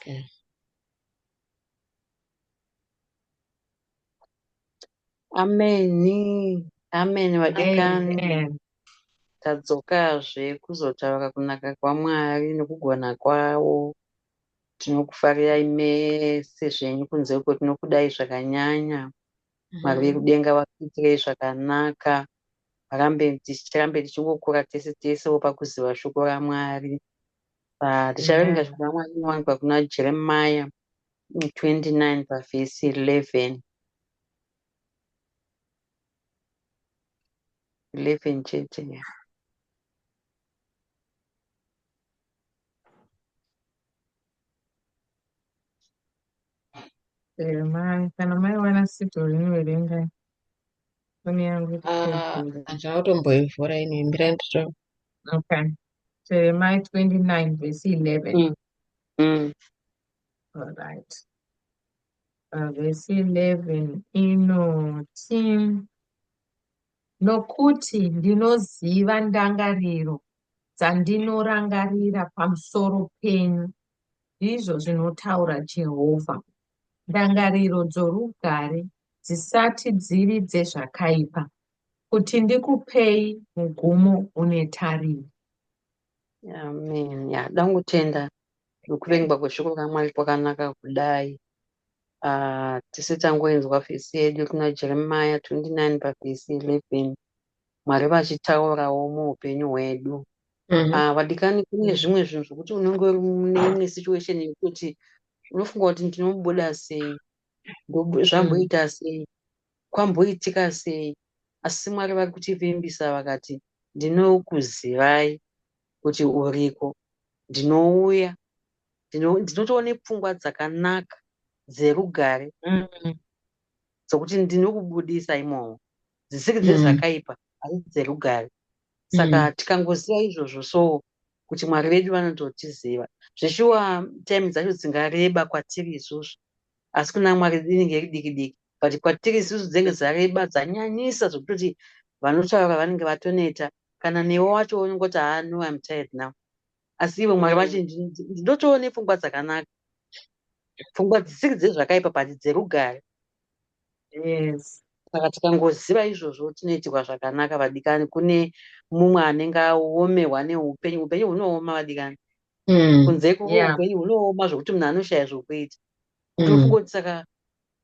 Okay. Ameni. Ameni vadikani. Amen. Tadzokazve kuzotaura kunaka kwaMwari nokugona kwavo. Tinokufarirai mese zvenyu kunze uko tinokudai zvakanyanya. Mwari vekudenga vakuitirei zvakanaka. Varambe tichirambe tichingokura tese tesewo pakuziva shoko raMwari. Ah, tichaverenga Amen. shoko raMwari rinowanikwa kuna Jeremiah 29 pavhesi 11. 11 chete. Yeah. Jeremiah, kana maiwana sitori inoverenga foni yangu iri Ah, kure. handina kutomboivhura ini imbira ndito. Okay. Jeremiah 29 verse 11. All right. Verse 11 inoti nokuti ndinoziva ndangariro dzandinorangarira pamusoro penyu, ndizvo zvinotaura Jehovha, ndangariro dzorugare dzisati dziri dzezvakaipa, kuti ndikupei mugumo une tariro. Amen. Ya, dangutenda nokuverengwa kweshoko raMwari kwakanaka kudai. Ah, tese tangoinzwa vhesi yedu kuna Jeremiah 29 pavhesi 11. Mwari vachitaurawo muupenyu hwedu. Ah, vadikani kune zvimwe zvinhu zvokuti unenge uri mune imwe situation yekuti unofunga kuti ndinobuda sei, zvamboita sei, kwamboitika sei. Asi Mwari vari kutivimbisa vakati ndinokuzivai kuti uriko, ndinouya, ndinotoona pfungwa dzakanaka dzerugare dzokuti ndinokubudisa imomo, dzisiri dzezvakaipa asi dzerugare. Saka tikangoziva izvozvo so kuti Mwari vedu vanototiziva. Zveshuwa time dzacho dzingareba kwatiri isusu, asi kuna Mwari inenge iri diki diki, but kwatiri isusu dzinenge dzareba dzanyanyisa zvekutoti vanotaura vanenge vatoneta, kana newe wacho unongoti haa no I'm tired now. Asi ivo Mwari vachi ndinotoone pfungwa dzakanaka, pfungwa dzisiri dzezvakaipa but dzerugare. Yes. Saka tikangoziva izvozvo tinoitirwa zvakanaka vadikani. Kune mumwe anenge aomerwa neupenyu, upenyu hunooma vadikani. Kunze upenyu hunooma zvokuti munhu anoshaya zvokuita. Unofunga kuti saka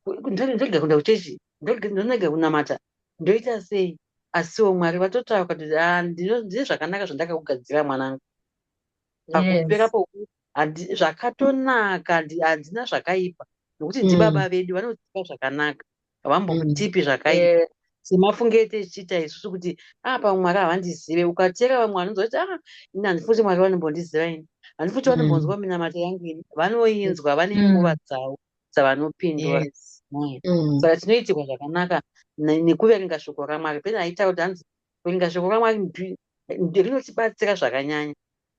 ndorega kuenda kuchechi, ndorega kunamata, ndoita sei? Asiwo Mwari vatotaura kuti ah, ndine zvakanaka zvandakakugadzira mwanangu. Pakupera zvakatonaka, handina zvakaipa, nokuti ndibaba vedu vanotipa zvakanaka, havambokutipi zvakaipa. Semafunge etichiita isusu kuti ah, pamwe Mwari havandizive. Ukateera vamwe vanonzwa kuti ah, ini handifungi kuti Mwari vanombondiziva ini, handifungi kuti vanombonzwa minamato yangu ini. Vanoinzwa, vane nguva dzavo dzavanopindura. Saka tinoitirwa zvakanaka nekuverenga shoko raMwari. Pena aitaura kuti hanzi kuverenga shoko raMwari rinotibatsira zvakanyanya.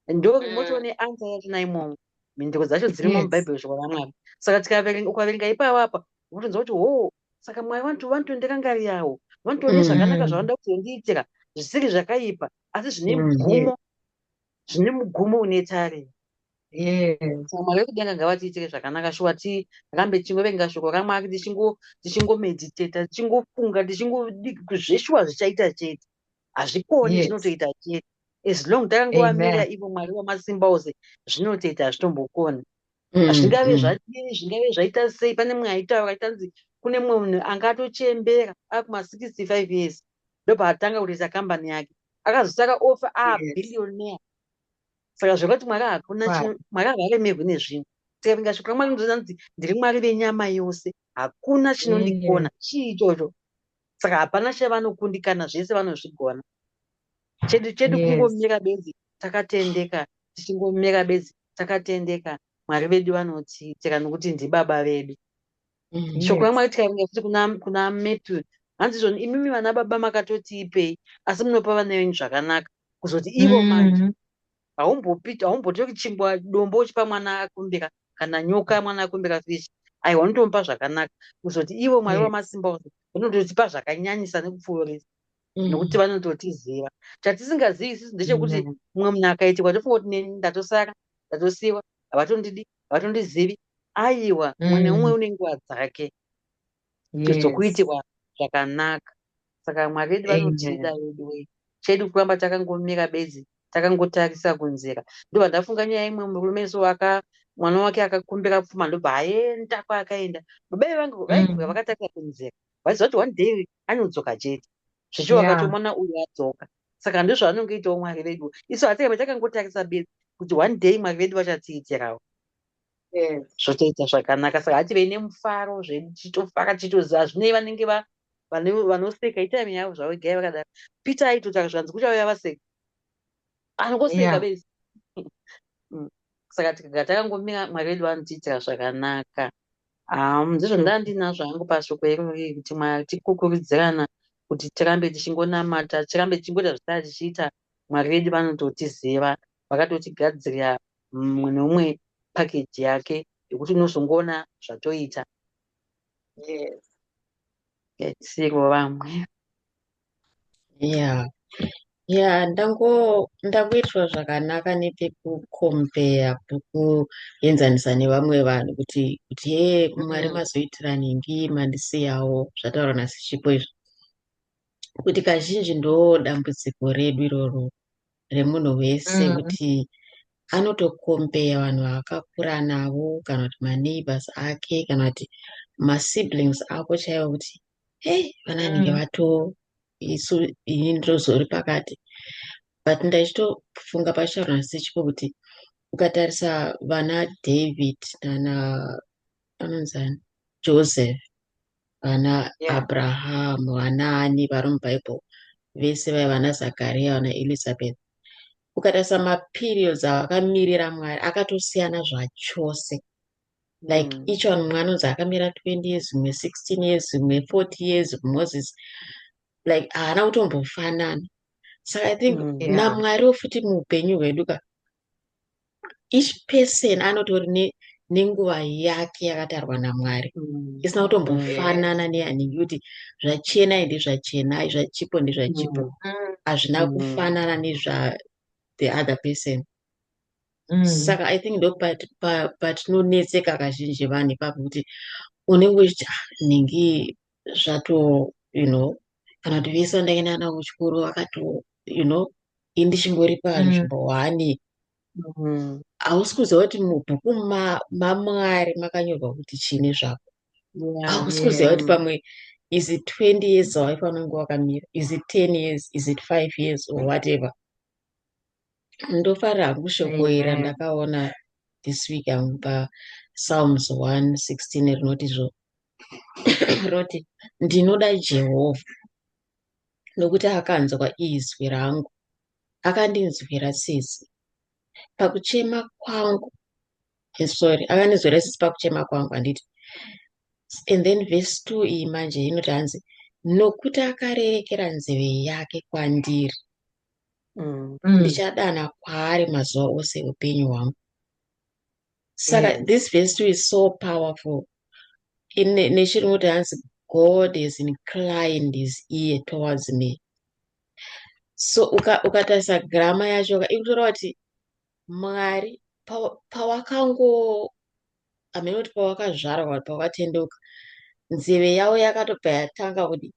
Ndo motoone answer yachona imomo, mhinduro dzacho dzirimo muBhaibheri shoko raMwari. Saka tikaverenga, ukaverenga ipapo apa unotonzwa kuti hoo, saka Mwari vanotondirangarirawo, vanotoone zvakanaka zvavanoda kuzondiitira, zvisiri zvakaipa, asi zvine mugumo, zvine mugumo une tariro. Saka Mwari vekudenga ngavatiitire zvakanaka shuwa, tirambe tichingoverenga shoko raMwari, tichingomediteta, tichingofunga, zveshuwa zvichaita chete, hazvikoni, zvinotoita chete. As long takangovamirira ivo Mwari wamasimba ose, zvinotoita, hazvitombokoni. Zvingave zvadini, zvingave zvaita sei. Pane mumwe aitaura aitanzi kune mumwe munhu anga atochembera akuma 65 years, ndopaatanga kutoita kambani yake, akazosara ofa billionaire. Saka zvekuti Mwari hakuna, Mwari havaremerwi nezvinhu. Tikaverenga shoko raMwari ndozanzi ndiri Mwari venyama yose, hakuna chinondikona. Chii ichocho? Saka hapana chavanokundikana, zvese vanozvigona. Chedu chedu kungomira bedzi takatendeka, tichingomira bedzi takatendeka, Mwari vedu vanotiitira nokuti ndibaba vedu. Shoko raMwari tikaverenga futi kuna Matthew, hanzi izvoni imimi vana baba makatotiipei, asi munopa vana venyu zvakanaka, kuzoti ivo manje haumbotori chingwa dombo uchipa mwana akumbira, kana nyoka mwana akumbira fish, aiwa unotomupa zvakanaka. Kuzoti ivo Mwari wamasimba ose vanototipa zvakanyanyisa nekupfuurisa, nokuti vanototiziva. Chatisingazivi isusu ndechekuti mumwe munhu akaitirwa tofunga kuti neni ndatosara, ndatosiwa, havatondidi, Havatondizivi. Aiwa, mumwe neumwe une nguva dzake dzokuitirwa zvakanaka. Saka Mwari vedu vanotida vedu wee. Chedu kuramba takangomira bedzi takangotarisa kunzira. Ndobva ndafunga nyaya imwe murume so aka mwana wake akakumbira pfuma ndobva aenda kwaakaenda. Baba vangu vaigura vakatarisa kunzira. Vaiziva kuti one day anodzoka chete. Zvichiwa yeah. Mwana uyu adzoka. Saka ndozvavanongoitawo Mwari vedu. Isu hatirambe takangotarisa bedzi kuti one day Mwari vedu vachatiitirawo. Zvotoita zvakanaka. Saka hativei nemufaro zvedu tichitofara tichitoziva zvinei vanenge vanoseka itime yavo zvavo gai vakadaro. Peter aitotaura zvanzi kuchauya vaseka. Anongoseka bedzi. Saka tikagara takangomira Mwari vedu vanotiitira zvakanaka. Ndizvo ndandinazvo hangu pashoko irori kuti Mwari tikukurudzirana kuti tirambe tichingonamata, tirambe tichingoita zvatanga tichiita. Mwari vedu vanototiziva, vakatotigadzirira mumwe neumwe package yake yekuti unozongoona zvatoita. Yaisirwa vamwe. Yeah, ndangoitirwa zvakanaka nepekukompeya, pekuenzanisa nevamwe vanhu kuti he Mwari mazoitira nhingi mandisiyawo zvataurwa nasichipo izvo. Kuti kazhinji ndo dambudziko redu iroro remunhu wese kuti anotokompeya vanhu vaakakura navo kana kuti maneighbors ake kana kuti masiblings ako chaivo kuti hei vana nhingi vato isu ini ndozori pakati. But ndachitofunga pachitaurwa nasichipo kuti ukatarisa vana David nana anonzani Joseph, vana Abraham, vanaani vari muBhaibheri vese vaiva vana Zakaria, vana Elizabeth, ukatarisa maperiods avakamirira Mwari akatosiyana zvachose. Like each one, mumwe anonzi akamira 20 years, mumwe 16 years, mumwe 40 years, Moses, like haana kutombofanana. Saka I think naMwariwo futi muupenyu hwedu ka, each person anotori nenguva yake yakatarwa naMwari isina kutombofanana neyanhingi, kuti zvachenai ndezvachenai, zvachipo ndezvachipo, hazvina kufanana nezva the other person. Saka I think ndo patinonetseka kazhinji vanhu ipapo, kuti unenge uchiti, "Ah, nhingi zvato kana kuti vese vandaenda navo kuchikoro vakato ini ndichingori panzvimbo one." Hausi kuziva kuti mubhuku maMwari makanyorwa kuti chii zvako. Hausi kuziva kuti pamwe is it 20 years waifanira kunge wakamira, is it 10 years, is it 5 years or whatever. Ndofarira hangu shoko iri randakaona this week hangu paPsalms 116 rinoti zvo rinoti, "Ndinoda Jehovha nokuti akanzwa izwi rangu, akandinzwira tsitsi pakuchema kwangu." Sorry, akandinzwira tsitsi pakuchema kwangu, handiti? And then verse 2 iyi manje inoti hanzi, "Nokuti akarerekera nzeve yake kwandiri, ndichadana kwaari mazuva ose eupenyu hwangu." Saka this verse 2 is so powerful. Nechirungu kuti hanzi, "God has inclined his ear towards me." So ukatarisa grammar yacho, ikutoreva kuti Mwari pawakango hamene kuti pawakazvarwa, pawakatendeuka, nzeve yavo yakatobva yatanga kuti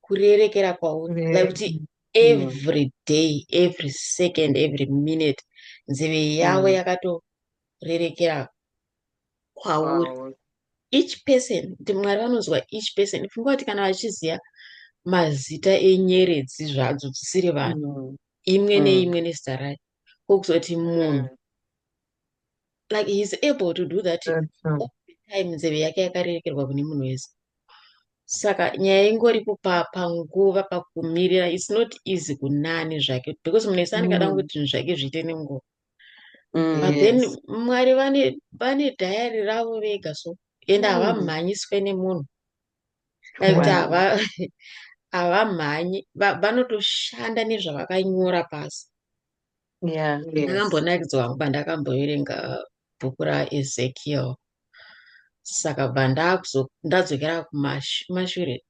kurerekera kwauri, like kuti every day, every second, every minute nzeve yavo yakatorerekera kwauri. Each person, kuti Mwari vanonzwa each person. Funga kuti kana vachiziva mazita enyeredzi zvadzo dzisiri vanhu, imwe neimwe nezita rayo, kwokuzoti munhu? Like he is able to do that all the time, nzeve yake yakarerekerwa kune munhu wese. Saka nyaya ingoripo panguva pakumirira. It's not easy kunani zvake because munhu wese anenge ada kungoti zvinhu zvake zviite nenguva. But then Mwari vane dhayari ravo vega, so ende havamhanyiswe nemunhu, like kuti havamhanyi, vanotoshanda nezvavakanyora pasi. Ndakambonakidzwa hangu pandakamboverenga bhuku raEzekiel. Saka bva ndadzokera kumashure,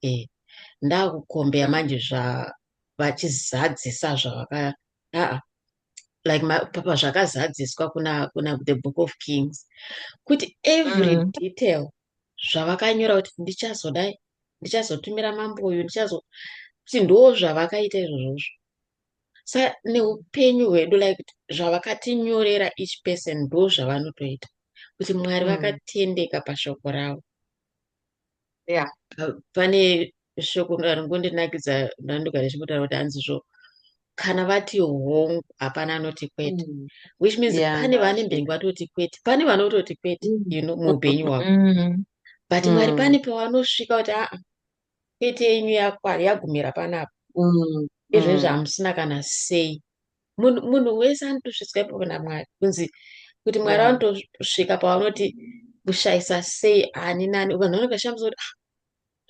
ndakukombeya manje zvavachizadzisa zvavaka aa Like pazvakazadziswa kuna the Book of Kings, kuti every detail zvavakanyora kuti ndichazodai, ndichazotumira mambo uyu, ndichazo kuti ndo zvavakaita izvozvozvo. Sa neupenyu hwedu, like zvavakatinyorera each person, ndo zvavanotoita, kuti Mwari vakatendeka pashoko ravo. Pane shoko ringondinakidza ndandogara chimbotaura kuti hanzizvo kana vati hongu, hapana anoti kwete, which means pane vane vatoti kwete, pane vanototi kwete muupenyu hwavo, but Mwari pane pavanosvika kuti aa, kwete yenyu yagumira panapa. Izvezvi hamusina kana sei. Munhu wese anotosvitswa ipapo naMwari, kunzi kuti Mwari vanotosvika pavanoti kushayisa sei ani nani. Vanhu vanokashamisa kuti, "Ah,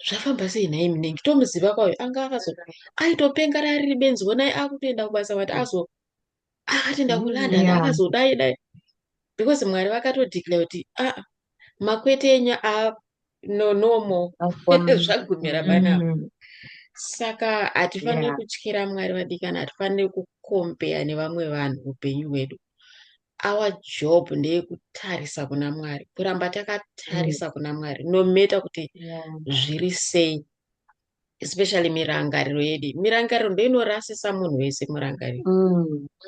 zvafamba sei nhai? Munenge tomuziva kwayo, anga akazo aitopenga rari benzi, honai akutoenda kubasa vati azo akatoenda kuLondon, akazodai dai," because Mwari vakatodeclare kuti aa, makwete enyu a no, no more. Akwana. Zvagumira panapa. Saka hatifaniri kutyira Mwari, vadikana. Hatifaniri kucompare nevamwe vanhu upenyu hwedu. Our job ndeyekutarisa kuna Mwari, kuramba takatarisa kuna Mwari, no matter kuti zviri sei, especially mirangariro yedu. Mirangariro ndoinorasisa munhu wese, murangariro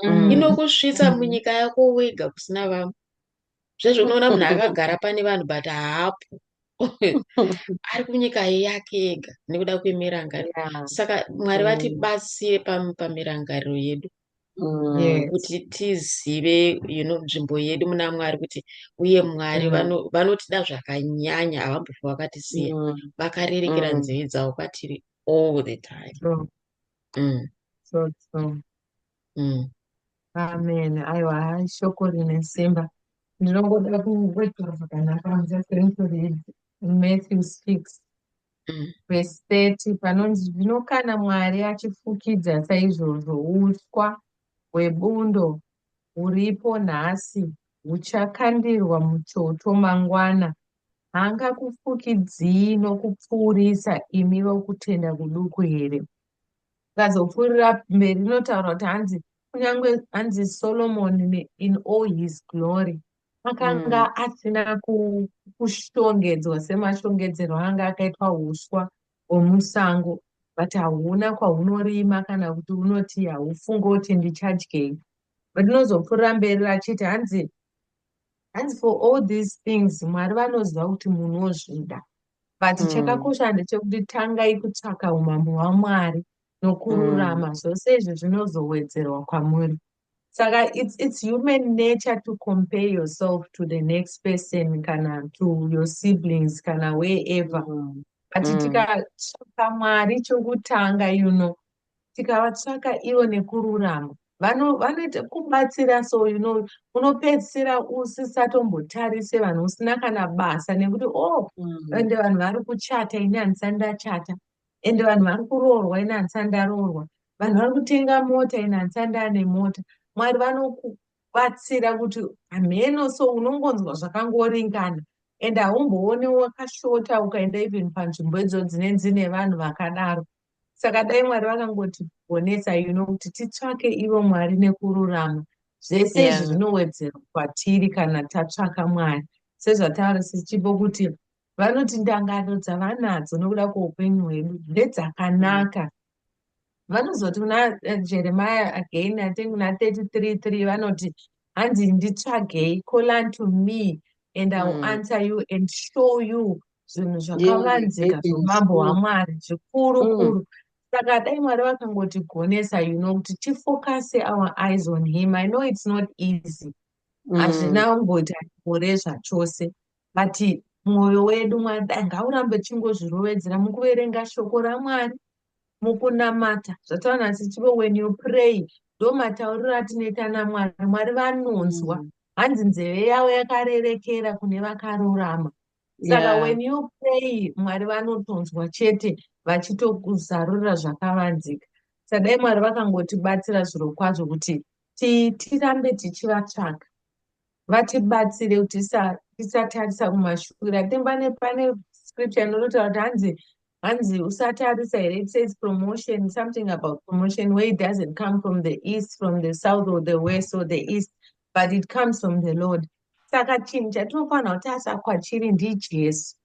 inokusvitsa munyika yako wega kusina vamwe. Zvezvo unoona munhu akagara pane vanhu, but haapo, ari kunyika yake ega nekuda kwemirangariro. Saka Mwari vatibatsire pamirangariro yedu kuti tizive nzvimbo yedu muna Mwari, kuti uye Mwari vanotida zvakanyanya, havambofa vakatisiya. Vakarerekera nzeve dzavo kwatiri all the time. True. So true. Amen. Aiwa, hai, shoko rine simba. Ndinongoda kuwedzera zvakanaka. I'm just going to read Matthew 6 verse 30, panonzi, "Zvino kana Mwari achifukidza saizvozvo uswa hwebundo huripo nhasi, huchakandirwa muchoto mangwana, haangakufukidzii nokupfuurisa, imi vokutenda kuduku here?" Ukazopfuurira mberi, inotaura kuti hanzi kunyange hanzi Solomon in all his glory akanga asina kushongedzwa semashongedzerwo anga akaitwa uswa hwomusango, but hauna kwaunorima kana kuti unoti haufungi kuti ndichadyei. But inozopfuurira mberi achiti hanzi for all these things Mwari vanoziva kuti munozvida, but chakakosha ndechekuti tangai kutsvaka umambo hwaMwari nokururama, zvose izvi zvinozowedzerwa kwamuri. Saka it's human nature to compare yourself to the next person, kana to your siblings, kana wherever, but tikatsvaka Mwari chokutanga, tikavatsvaka ivo nekururama, vanoita kubatsira. So unopedzisira usisatombotarise vanhu, usina kana basa nekuti, oh, ende vanhu vari kuchata, ini handisati ndachata, ende vanhu vari kuroorwa, ini handisati ndaroorwa, vanhu vari kutenga mota, ini handisati ndaane mota. Mwari vanokubatsira kuti hamheno, so unongonzwa zvakangoringana, ende haumbooni wakashota ukaenda even panzvimbo idzo dzinenge dzine vanhu vakadaro. Saka dai Mwari vakangotigonesa kuti titsvake ivo Mwari nekururama, zvese izvi zvinowedzerwa kwatiri kana tatsvaka Mwari. Sezvataura sichipo kuti vanoti ndangariro dzavanadzo nokuda kweupenyu hwedu ndedzakanaka. Vanozoti kuna Jeremiah again, I think kuna 33:3, vanoti hanzi, "Nditsvagei, call unto me and I will answer you and show you zvinhu zvakavanzika zveumambo hwaMwari zvikuru kuru." Saka dai Mwari vakangotigonesa kuti tifocuse our eyes on him. I know it's not easy, hazvina kumboita nyore zvachose, but mwoyo wedu, Mwari dai ngaurambe chingozvirovedzera mukuverenga shoko raMwari, mukunamata. Zvataura sichivo, when you pray, ndo matauriro atinoita naMwari. Mwari vanonzwa. Hanzi nzeve yavo yakarerekera kune vakarurama. Saka when you pray, Mwari vanotonzwa chete, vachitokuzarurira zvakavanzika. Saka dai Mwari vakangotibatsira zviro kwazvo kuti tirambe tichivatsvaka, vatibatsire kuti tisatarisa kumashure. I think pane scripture inototaura kuti hanzi Hanzi usatarisa here, it says promotion, something about promotion where it doesn't come from the east, from the south or the west or the east, but it comes from the Lord. Saka chinhu chatinofanira kutarisa kwachiri ndiJesu.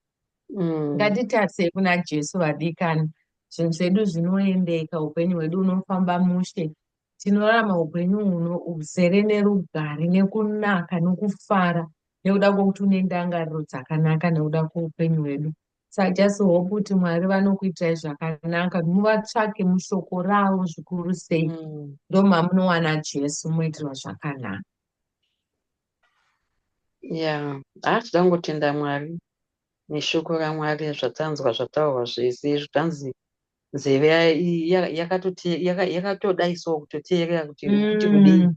Ngatitarisei kuna Jesu, vadikani. Zvinhu zvedu zvinoendeka, upenyu hwedu hunofamba mushe. Tinorarama upenyu huno huzere nerugare, nekunaka, nokufara, nekuda kwokuti une ndangariro dzakanaka nekuda kweupenyu hwedu. Saka just hope kuti Mwari vanokuitirai zvakanaka, muvatsvake mushoko ravo zvikuru sei. Ndomamunowana Jesu, muitirwa zvakanaka. Ya, ha, toda kungotenda Mwari neshoko raMwari, zvatanzwa, zvataurwa zvese. Zvanzi nzeve yakatodaisawo kutoteerera kuti kuti kudii,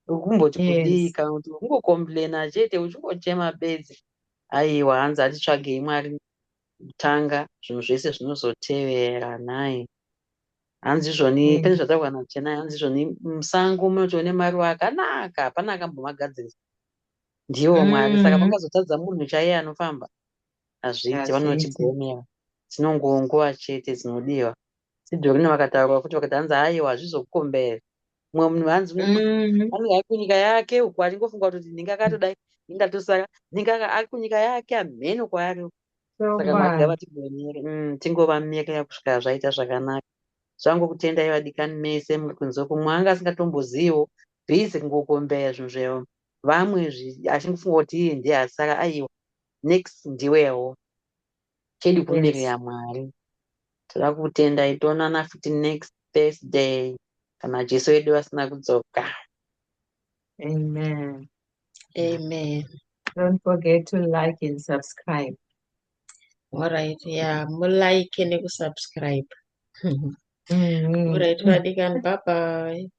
kumboti kudii, kana kuti kungocomplaina chete, uchingochema bedzi. Aiwa, hanzi atitsvagei Mwari kutanga, zvinhu zvese zvinozotevera. Nhai, hanzi izvoni pane zvataurwa naChenai, hanzi izvoni musango munotoone maruva akanaka, hapana akambomagadzirisa, ndiwo Mwari. Saka pangazotadza munhu chaiye anofamba? Hazviiti. Hazviiti. Vanotigomera, dzinongonguva chete dzinodiwa. Sidhorino vakataura kuti vakati hanzi aiwa, hazvizokukombera mumwe munhu, hanzi anenge ari kunyika yake uko achingofunga kuti ndinge akatodai, indatosara ndinge ari kunyika yake, hamheno kwaari. Saka Mwari Chokwadi. ngavatigonere, tingovamirira kusvika zvaita zvakanaka. Zvangokutendai, vadikani mese muri kunze kumwe, anga asingatomboziviwo, busy kungokombeya zvinhu zvevamwe, achingofunga kuti iye ndiye asara. Aiwa, next ndiwewo. Chedu kumirira Mwari. Toda kutendai, toonana futi next Thursday kana Jesu wedu asina kudzoka. Amen. Amen. Don't forget to like and subscribe. Alright, yeah, mulike nekusubscribe. Alright, vadikani, bye bye.